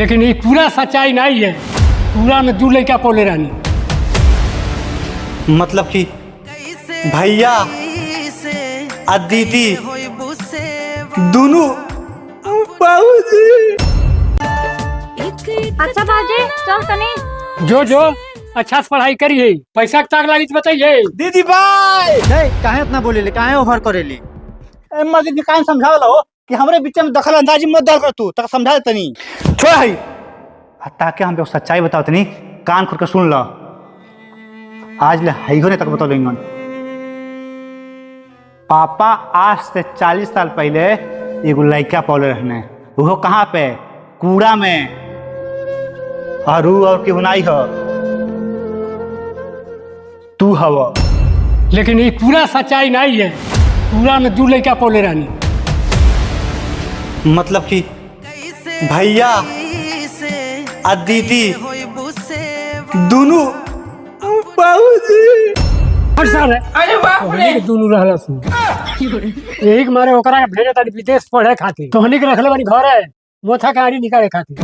लेकिन ये पूरा सच्चाई नहीं है। पूरा में दू लड़का पोले रानी। मतलब कि भैया आ दीदी दोनों बाबूजी। अच्छा बाजी, चल तनी। जो जो अच्छा से पढ़ाई करिए, पैसा के ताक लागी तो बताइए। दीदी बाय। नहीं, काहे इतना बोलेले, काहे ओवर करेले? ए मस्जिद के काहे समझावला हो कि हमरे बीच में दखल अंदाजी मत डाल कर, तू तक समझा दे तनी। छोड़ हई आ ताके हम सच्चाई बताओ तनी, कान खोल के सुन ल। आज ले हई हो नहीं तक बताओ लेंगन। पापा आज से 40 साल पहले एगो लड़का पौले रहने, वो कहाँ पे? कूड़ा में। और ऊ और केहू नाई हो, तू हव। लेकिन ये पूरा सच्चाई नहीं है। पूरा में दू लड़का पोले रानी। मतलब कि भैया आ दीदी दोनों बाबूजी। और सर अरे बाप रे! तोहनी के दुनू रहला सु, यही के मारे ओकरा के भेजे तानी विदेश पढ़े खातिर, तोहनी के रखले बानी घरे मोथा कहानी निकाले खातिर।